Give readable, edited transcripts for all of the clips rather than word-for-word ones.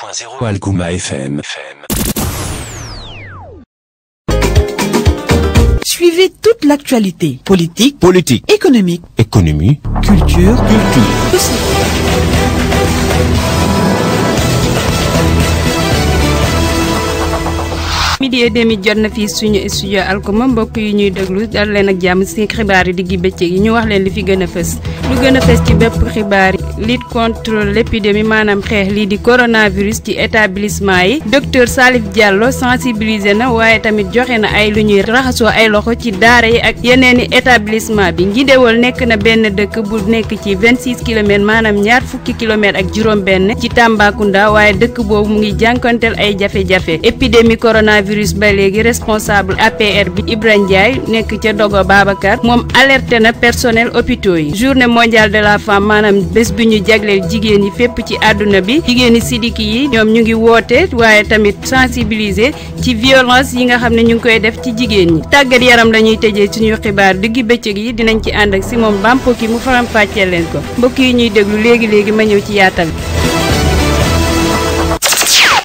107.0 Algouma FM. Suivez toute l'actualité politique, économique, culture. midi et demi jot na fii suñu studio Algouma mbokk yi ñuy déglu dal leen ak jàmm ci xibaar yi diggi bëccëg yi ñu wax leen li fi gën a fës lu gën a fës ci bépp xibaar yi lutte contre l'épidémie maanaam xeex lii di coronavirus ci établissement yi docteur Salif Diallo sensibilisé na waaye tamit joxe na ay lu ñuy raxasoo ay loxo ci daara yi ak yeneeni établissement bi Ngidewal nekk na benn dëkk bu nekk ci 26 kilomètres maanaam ñaar fukki kilomètres ak juróom benn ci Tambacounda waaye dëkk boobu mu ngi jànkonteel ay jafe-jafe épidémie coronavirus ba léegi responsable APR bi Ibrahima Ndiaye nekk ca Dogo Babacar moom alerté na personnel hôpitaux yi journée mondiale de la femme maanaam bés bi ñu jagleel jigéen yi fépp ci àdduna bi jigéen yi sidiki yi ñoom ñu ngi woote waaye tamit sensibiliser ci violence yi nga xam ne ñu ngi koy def ci jigéen ñi tàggat yaram la ñuy tëjee suñu xibaar diggi bëccëg yi dinañ ci ànd ak Simon Bampoki mu faram fàccee leen ko mbokk yi ñuy déglu léegi ma ñëw ci yaatal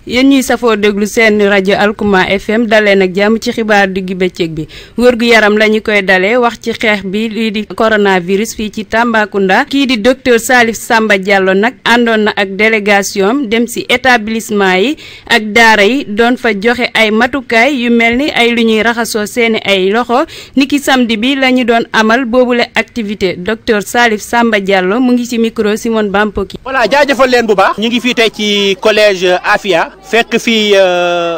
yéen ñuy safoo déglu seen rajo Algouma FM dalee nag jàmm ci xibaar diggi bëccëg bi wërgu yaram la ñu koy dalee wax ci xeex bi lii di coronavirus fii ci Tambacounda kii di docteur Salif Samba Diallo nag àndoon na ak délégation dem ci établissement yi ak daara yi doon fa joxe ay matukaay yu mel ni ay lu ñuy raxasoo seeni ay loxo niki samedi bi la ñu doon amal boobule activité docteur Salif Samba Diallo mu ngi ci micro Simone Bampoki. voilà jaajëfal leen bu baax ñu ngi fii tey ci collège Afia. fekk fii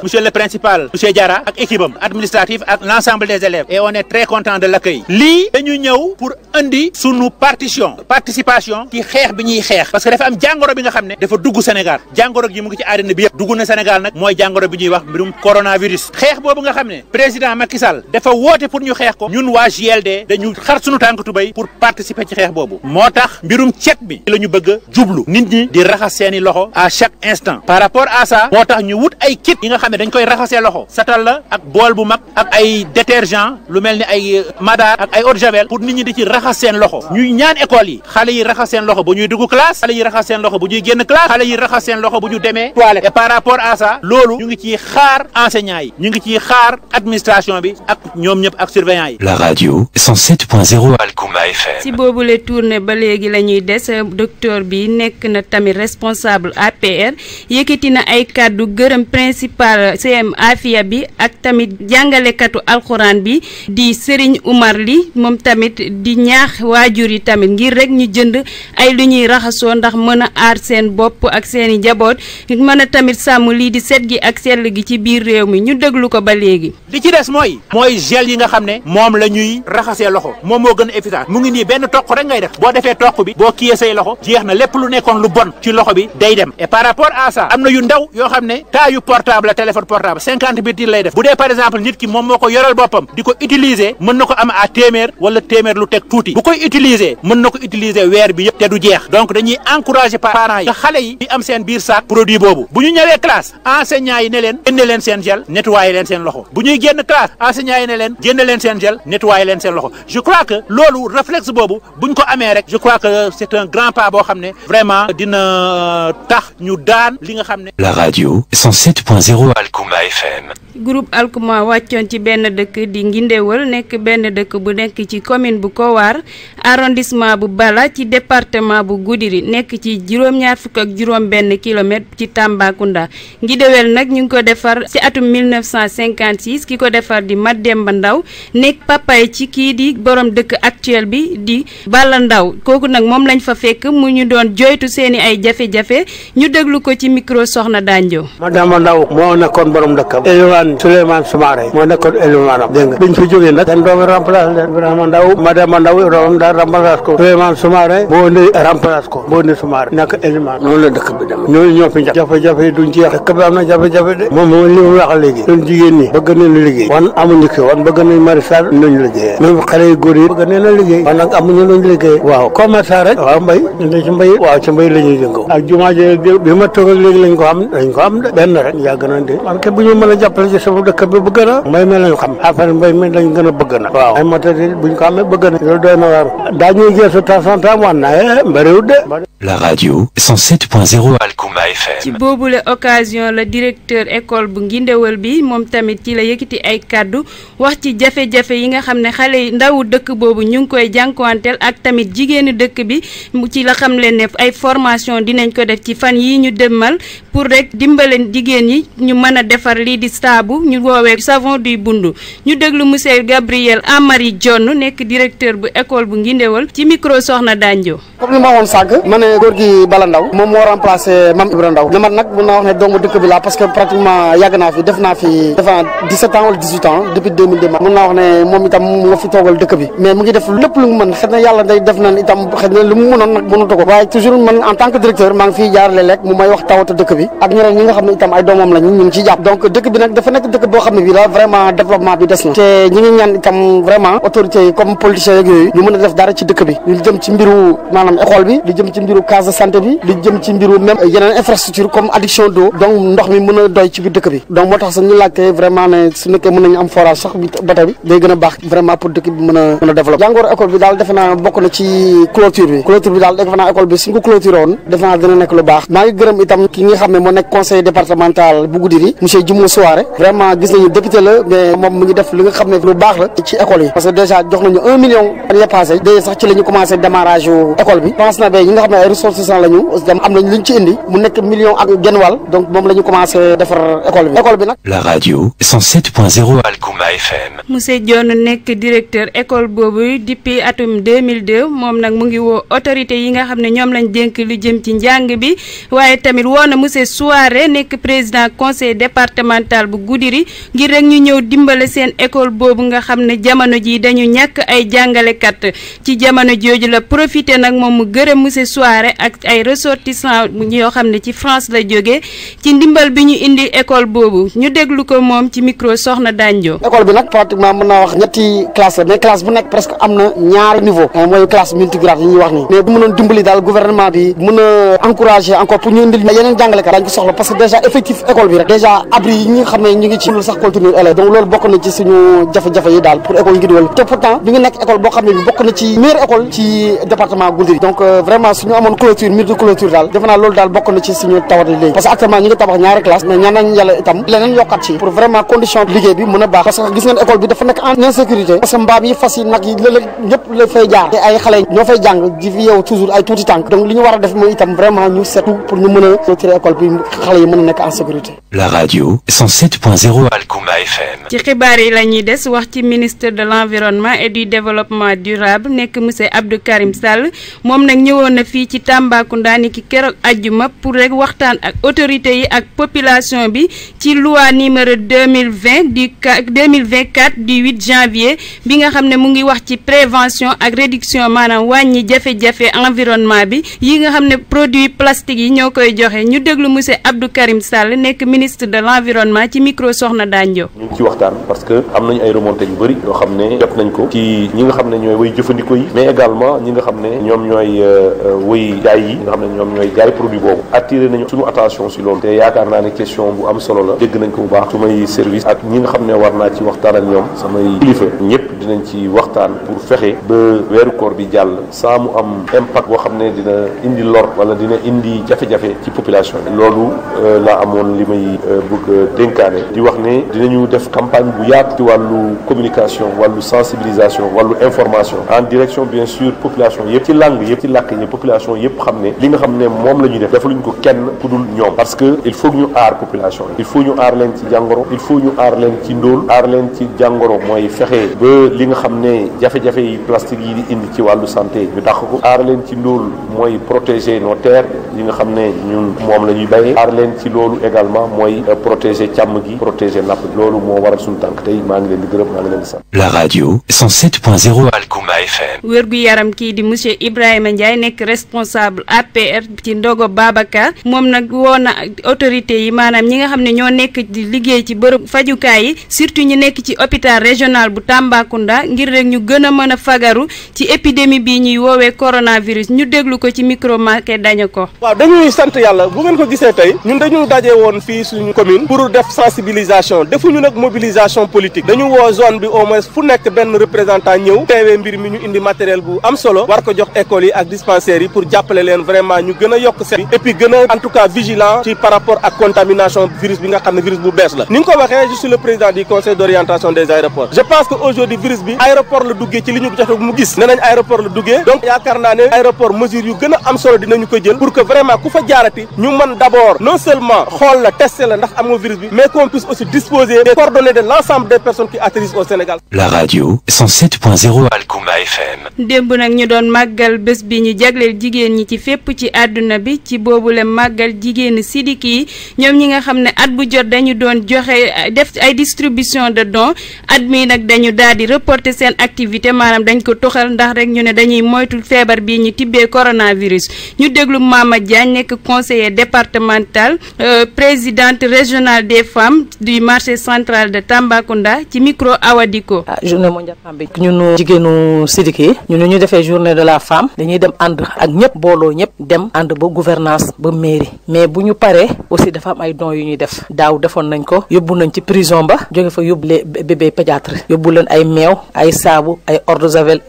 monsieur le principal monsieur Diarra ak équipe am administratif ak l'ensemble des élèves et on est très content de l'accueil lii dañu ñëw pour indi sunu participation ci xeex bi ñuy xeex parce que dafa am jàngoro bi nga xam ne dafa dugg Sénégal jàngoro gi mu ngi ci àddina bi yëpp dugg na Sénégal nag mooy jàngoro bi ñuy wax mbirum coronavirus xeex boobu nga xam ne président Macky Sall dafa woote pour ñu xeex ko ñun waa JLD dañu xar sunu tànk tubéy pour participer ci xeex boobu moo tax mbirum cet bi la ñu bëgg a jublu nit ñi di raxas seeni loxo à chaque instant par rapport à ça moo tax ñu wut ay kit yi nga xam ne dañ koy raxasee loxo satal la ak bool bu mag ak ay détergent lu mel ni ay madaar ak ay eau de javel pour nit ñi di ci raxas seen loxo ñuy ñaan école yi xale yi raxas seen loxo bu ñuy dugg classe xale yi raxas seen loxo bu ñuy génn classe xale yi raxas seen loxo bu ñu demee toilette et par rapport à ça loolu ñu ngi ciy xaar enseignants yi ñu ngi ciy xaar administration bi ak ñoom ñëpp ak surveillants yi. La radio 107.0 Algouma FM. si boobule tournée ba léegi la ñuy des docteur bi nekk na tamit responsable APR yëkkati na ay kàddu gërëm principal CM Afia bi ak tamit jàngalekatu alxuraan bi di Serigne Oumar Ly moom tamit di ñaax waajur yi tamit ngir rek ñu jënd ay lu ñuy raxasoo ndax mën a aar seen bopp ak seeni njaboot mën a tamit sàmm lii di set gi ak sell gi ci biir réew mi ñu déglu ko ba léegi. li ci des mooy gel yi nga xam ne moom la ñuy raxasee loxo moom moo gën a efficace mu ngi nii benn toq rek ngay def boo defee toq bi boo kiyee say loxo jeex na lépp lu nekkoon lu bon ci loxo bi day dem et par rapport à ça am na yu ndaw yoo xam ne taayu portable téléphone portable 50 bit lay def bu dee par exemple nit ki moom moo ko yoral boppam di ko utiliser mën na ko am à téeméer wala téeméer lu teg tuuti bu koy utiliser mën na ko utiliser weer bi yëpp te du jeex donc dañuy encourager parents yi te xale yi di am seen biir sac produit boobu bu ñu ñëwee classe enseignants yi ne leen génne leen seen gel nettoyer leen seen loxo bu ñuy génn classe enseignants yi ne leen génne leen seen gel nettoyer leen seen loxo je crois que loolu réflexe boobu buñ ko amee rek je crois que c'est un grand pas boo xam ne vraiment dina tax ñu daan li nga xam ne. La radio 107.0 Algouma FM. groupe Algouma wàccoon ci benn dëkk di Ngidewal nekk benn dëkk bu nekk ci commune bu Kowar arrondissement bu Bala ci département bu Goudiri nekk ci juróom-ñaar fukk ak juróom benn kilomètre ci Tambacounda Ngidewal nag ñu ngi ko defar ci atum 1956 ki ko defar di Mademba Ndaw nekk papay ci kii di borom dëkk actuel bi di Balla Ndaw kooku nag moom lañ fa fekk mu ñu doon joytu seeni ay jafe-jafe ñu déglu ko ci micro soxna Danjo. Mademba Ndaw moo nekkoon borom dëkkam Souleymane Soumaré moo nekkoon élimaanam dégg nga biñ fi jógee nag seen doomi remplace leen Ibrahima Ndaw Mademba Ndaw doomam daal remplace ko Souleymane Soumaré boo ne remplace ko boo ne Soumaré nekk élimaan noonu la dëkk bi dem ñooñu ñoo fi njëkk jafe-jafe yi duñ ci jeex dëkk bi am na jafe-jafe de moom li mu wax léegi ñun jigéen ñi bëgg nañu liggéey wan amuñu ko wan bëgg nañu marisal nañu liggéey même xale yu góor yi bëgg nañu liggéey wan nag amuñu luñu liggéey waaw commerçant rek waaw mbay ñu ci mbay waaw ci mbay la ñuy yëngoo ak jumaa ji bi ma toog ak léegi lañ ko am am de benn rek yàgg nañ de man ke bu ñu mën a jàppale ci sama dëkk bi bëgg na mbay mi lañu xam affaire mbay mi lañ gën a bëgg na waaw ay matériel bu ñu ko amee bëgg na loolu doy na waar daañuy geesu temps en temps wan na mbariwut de. La radio 107.0 Alkouma FM. ci boobule occasion la directeur école bu Ngindewal bi moom tamit ci la yëkkati ay kàddu wax ci jafe-jafe yi nga xam ne xale yi ndawu dëkk boobu ñu ngi koy jànkuwanteel ak tamit jigéenu dëkk bi mu ci la xam leen ne ay formation dinañ ko def ci fan yi ñu dëmmal pour rek dimbale jigéen ñi ñu mën a defar lii di saabu ñu woowee savon du bundu ñu déglu monsieur Gabriel Amary Dione nekk directeur bu école bu Ngindewal ci micro Soxna Dandio. comme li ma waxoon sànq ma ne góor gi Bala Ndaw moom moo remplacé Mame Ibra Ndaw man nag mun naa wax ne doomu dëkk bi la parce que pratiquement yàgg naa fi def naa fi 17 ans wala 18 ans depuis 2002 mun naa wax ne moom itam mu nga fi toogal dëkk bi mais mu ngi def lépp lu mu mën xëy na yàlla day def na itam xëy na lu mu mënoon nag mënatu ko waaye toujours man en tant que directeur maa ngi fiy jaar léeg-léeg mu may wax tawata dëkk bi ak ñeneen ñi nga xam ne itam ay doomam lañu ñu ngi ciy jàpp donc dëkk bi nag dafa nekk dëkk boo xam ne bii la vraiment développement bi des na te ñi ngi ñaan itam vraiment autorités yi comme politiciens yeeg yooyu ñu mën a def dara ci dëkk bi lu jëm ci mbiru maanaam école bi lu jëm ci mbiru case de santé bi lu jëm ci mbiru même yeneen infrastructure comme adduction d'eau donc ndox mi mën a doy ci biir dëkk bi donc moo tax sax ñu laajte vraiment ne su nekkee mën nañu am forage sax ba tey bi day gën a baax vraiment pour dëkk bi mën a développer jàngoro école bi daal defe naa bokk na ci clôture bi daal defe naa école bi suñ ko clôturé woon defe naa dina nekk lu baax maa ngi gërëm itam ki nga xam ne moo nekk conseil départemental bu Goudiri monsieur Djimou Souare vraiment gis nañu député la mais moom mu ngi def li nga xam ne lu baax la ci école yi parce que déjà jox nañu 1 million année passée déjà sax ci la ñu commencé démarrage école bi pense na ba ñi nga xam ne ay ressources la ñu am nañ luñ ci indi mu nekk million ak genn wàll donc moom la ñu commencé defar école bi nag. La radio 107.0 Alkouma FM. monsieur Dione nekk directeur école boobu depuis atum 2002 moom nag mu ngi woo autorité yi nga xam ne ñoom lañ dénk lu jëm ci njàng bi waaye tamit woo na monsieur Souare nekk président conseil départemental bu Goudiri ngir rek ñu ñëw dimbale seen école boobu nga xam ne jamono ji dañu ñàkk ay jàngalekat ci jamono jooju la profité nag moom mu gërëm monsieur Souare ak ay ressortissants yoo xam ne ci France la jógee ci ndimbal bi ñu indi école boobu ñu déglu ko moom ci micro Soxna Dandio. école bi nag pratiquement mën naa wax ñetti classe la mais classe bu nekk presque am na ñaari niveau mooy classe multigrade yi ñuy wax nii mais bu mënoon dimbali daal gouvernement bi mën a encourager encore pour ñu indil yeneen jàngalekat dañ ko soxla parce que déjà effectif école bi rek déjà abri yi ñi nga xam ne ñu ngi ci sax continuer élève donc loolu bokk na ci suñu jafe-jafe yi daal pour école Ngindewal te pourtant bi ngi nekk école boo xam ne bi bokk na ci meilleure école ci département Goudiri donc vraiment suñu amoon clôture mur de clôture daal defe naa loolu daal bokk na ci suñu tawat léegi parce que actuellement ñu ngi tabax ñaari classe mais ñaan nañ yàlla itam leneen yokkat ci pour vraiment condition liggéey bi mën a baax parce que gis ngeen école bi dafa nekk en insécurité parce que mbaam yi fas yi nag yi léeg-léeg ñëpp la fay jaar te ay xale ñoo fay jàng di fi yow toujours ay tuuti tànk donc li ñu war a def mooy itam vraiment ñu seetu pour ñu mën a clôturer école bi xale yi mën a nekk en sécurité. La radio 107.0 Alkouma FM. ci xibaar yi la ñuy des wax ci ministre de l'environnement et du développement durable nekk monsieur Abdou Karim Sall moom nag ñëwoon na fii ci Tambacounda ni ki keroog ajjuma pour rek waxtaan ak autorités yi ak population bi ci loi numéro 2024 du 8 janvier bi nga xam ne mu ngi wax ci prévention ak réduction maanaam wàññi jafe-jafe environnement bi yi nga xam ne produits plastiques yi ñoo koy joxe ñu déglu monsieur Abdou Karim Sall nekk ministre de l'environnement ci micro Soxna Dandio. ñu ngi ci waxtaan parce que am nañu ay remontées yu bëri yoo xam ne jot nañ ko ci ñi nga xam ne ñooy way jëfandikoo yi mais également ñi nga xam ne ñoom ñooy way jaay yi nga xam ne ñoom ñooy jaay produit boobu attiré nañu suñu attention si loolu te yaakaar naa ne question bu am solo la dégg nañ ko bu baax su may service ak ñi nga xam ne war naa ci waxtaan ak ñoom samay kilifa ñëpp dinañ ci waxtaan pour fexe ba weeru koor bi jàll saa mu am impact boo xam ne dina indi lor wala dina indi jafe-jafe ci population bi loolu laa amoon li may bëgg dénkaane di wax ne dinañu def campagne bu yaatu ci wàllu communication wàllu sensibilisation wàllu information en direction bien sûr population yëpp ci langue yëpp ci làkk yi population yëpp xam ne li nga xam ne moom la ñuy def defaluñ ko kenn ku dul ñoom parce que il faut ñu aar population il faut ñu aar leen ci jàngoro il faut ñu aar leen ci ndóol aar leen ci jàngoro mooy fexe ba li nga xam ne jafe-jafe yi plastique yi di indi ci wàllu santé ñu dàq ko aar leen ci ndóol mooy protéger nos terres yi nga xam ne ñun moom la ñuy béyee aar leen ci loolu également mooy protéger càmm gi protéger napp loolu moo waral suñu tànk tey maa ngi leen di gërëm maa ngi leen di sant. La radio 107.0 Alkouma FM. wérgu yaram kii di monsieur Ibrahima Ndiaye nekk responsable APR ci Ndogo Babacar moom nag woo na autorités yi maanaam ñi nga xam ne ñoo nekk di liggéey ci bërëb fajukaay yi surtout ñu nekk ci hôpital régional bu Tambacounda ngir rek ñu gën a mën a fagaru ci épidémie bii ñuy woowee coronavirus ñu déglu ko ci micro marqué dañu ko. waaw dañuy sant yàlla bu ngeen ko gisee tey ñun dañu daje woon fii suñu commune pour def sensibilisation defuñu nag mobilisation politique dañu woo zone bi au moins fu nekk benn représentant ñëw teewee mbir mi ñu indi matériel bu am solo war ko jox écoles yi ak dispensaires yi pour jàppale leen vraiment ñu gën a yokk set et puis gën a en tout cas vigilant ci par rapport ak contamination virus bi nga xam ne virus bu bees la ni nga ko waxee je suis le président du conseil d'orientation des aéroports je pense que aujourd'hui virus bi aéroport la duggee ci li ñu joxe mu gis ne nañ aéroport la duggee donc yaakaar naa ne aéroport mesure yu gën a am solo dinañu ko jël pour que vraiment ku fa jaarati ñu mën d'abord non seulement xool la tester la ndax amoo virus bi mais qu'on puisse aussi disposer des coordonnées de l'ensemble des personnes qui atterrissent au Sénégal. La radio 107.0 Alkouma FM. démb nag ñu doon màggal bés bi ñu jagleel jigéen ñi ci fépp ci àdduna bi ci boobule màggal jigéen Sidiki yi ñoom ñi nga xam ne at bu jot dañu doon joxe def ay distribution de dons at mi nag dañu daal di reporter seen activité maanaam dañ ko toxal ndax rek ñu ne dañuy moytul feebar bii ñu tibbee coronavirus ñu déglu Mama Diagne nekk conseiller départemental présidente régionale des femmes du marché central de Tambacounda ci micro Awadiko. journée mondiale femme bi ñun jigéenu Sidiki ñun ñu defee journée de la femme dañuy dem ànd ak ñëpp booloo ñëpp dem ànd ba gouvernance ba mairie mais bu ñu paree aussi dafa am ay dons yu ñuy def daaw defoon nañ ko yóbbu nañ ci prison ba jóge fa yóbbu les bébé pédiatre yóbbu leen ay meew ay saabu ay eau de javel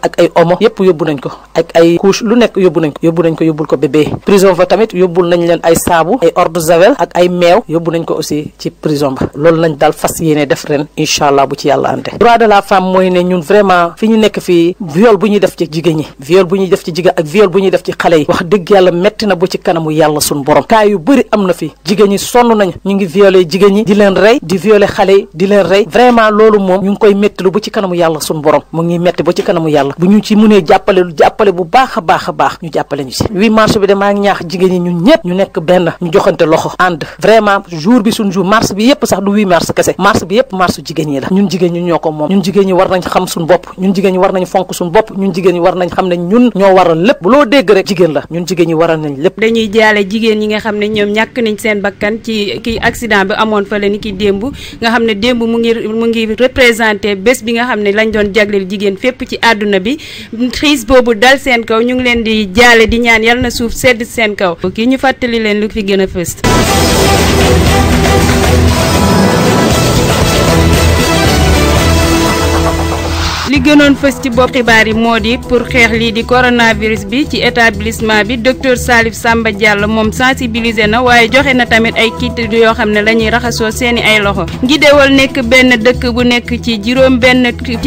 ak ay omo yëpp yóbbu nañ ko ak ay couche lu nekk yóbbu nañ ko yóbbul ko bébé prison fa tamit yóbbul nañ leen ay saabu ay eau de javel ak ay meew yóbbu nañ ko aussi ci prison ba loolu nañ daal fas yéene def ren incha allah bu ci yàlla ante droit de la femme mooy ne ñun vraiment fi ñu nekk fii viol bu ñuy def ci jigéen ñi viol bu ñuy def ci jigéen ak viol bu ñuy def ci xale yi wax dëgg yàlla metti na bu ci kanamu yàlla suñu borom cas yu bëri am na fi jigéen ñi sonn nañ ñu ngi violé jigéen ñi di leen rey di violé xale yi di leen rey vraiment loolu moom ñu ngi koy méttilu bu ci kanamu yàlla suñu borom mu ngi metti bu ci kanamu yàlla bu ñu ci mënee jàppale bu baax a baax ñu jàppale ñu ci 8 mars bi damaa ñaax jigéen ñi ñun ñëpp ñu nekk benn ñu joxante loxo ànd vraiment jour bi suñu jour mars bi yëpp sax du 8 mars kese mars bi yëpp marsu jigéen ñi la ñun jigéen ñi ñoo ko moom ñun jigéen ñi war nañ xam suñu bopp ñun jigéen ñi war nañ fonk suñu bopp ñun jigéen ñi war nañ xam ne ñun ñoo waral lépp bu loo dégg rek jigéen la ñun jigéen ñi waral nañ lépp. dañuy jaale jigéen ñi nga xam ne ñoom ñàkk nañ seen bakkan ci kii accident bi amoon fële ni ki démb nga xam ne démb mu ngi représenté bés bi nga xam ne lañ doon jagleel jigéen fépp ci àdduna bi xiis boobu dal seen kaw ñu ngi leen di jaale di ñaan yal na suuf sedd seen kaw kii ñu fàttali leen lu fi gën a fës. li gënoon fës ci bopp xibaar yi moo di pour xeex lii di coronavirus bi ci établissement bi docteur Salif Samba Diallo moom sensibilisé na waaye joxe na tamit ay kit yoo xam ne la ñuy raxasoo seeni ay loxo Ngidewal nekk benn dëkk bu nekk ci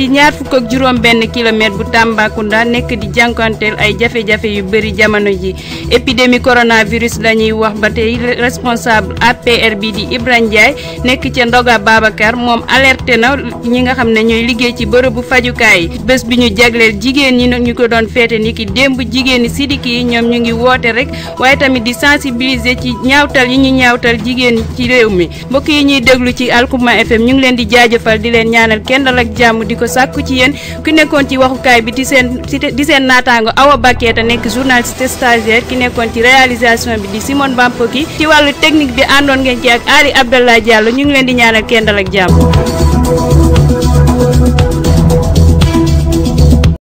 ñaar fukk ak juróom benn kilomètre bu Tambacounda nekk di jànkuwanteel ay jafe-jafe yu bëri jamono ji épidémie coronavirus la ñuy wax ba tey responsable APR bi di Ibrahima Ndiaye nekk ca Ndoga Babacar moom alerté na ñi nga xam ne ñooy liggéey ci bërëbu fajukaay bés bi ñu jagleel jigéen ñi nag ñu ko doon feete ni ki démb jigéen ñi Sidiki yi ñoom ñu ngi woote rek waaye tamit di sensibiliser ci ñaawtal yi ñu ñaawtal jigéen ñi ci réew mi mbokk yi ñuy déglu ci Alkouma FM ñu ngi leen di jaajëfal di leen ñaanal kenn dal ak jàmm di ko sàkku ci yéen ku nekkoon ci waxukaay bi di seen naataango Awa Baketa nekk journaliste stagiaire ki nekkoon ci réalisation bi di Simone Bampoki ci wàllu technique bi àndoon ngeen ci ak Ali Abdallah Diallo ñu ngi leen di ñaanal kenn dal ak jàmm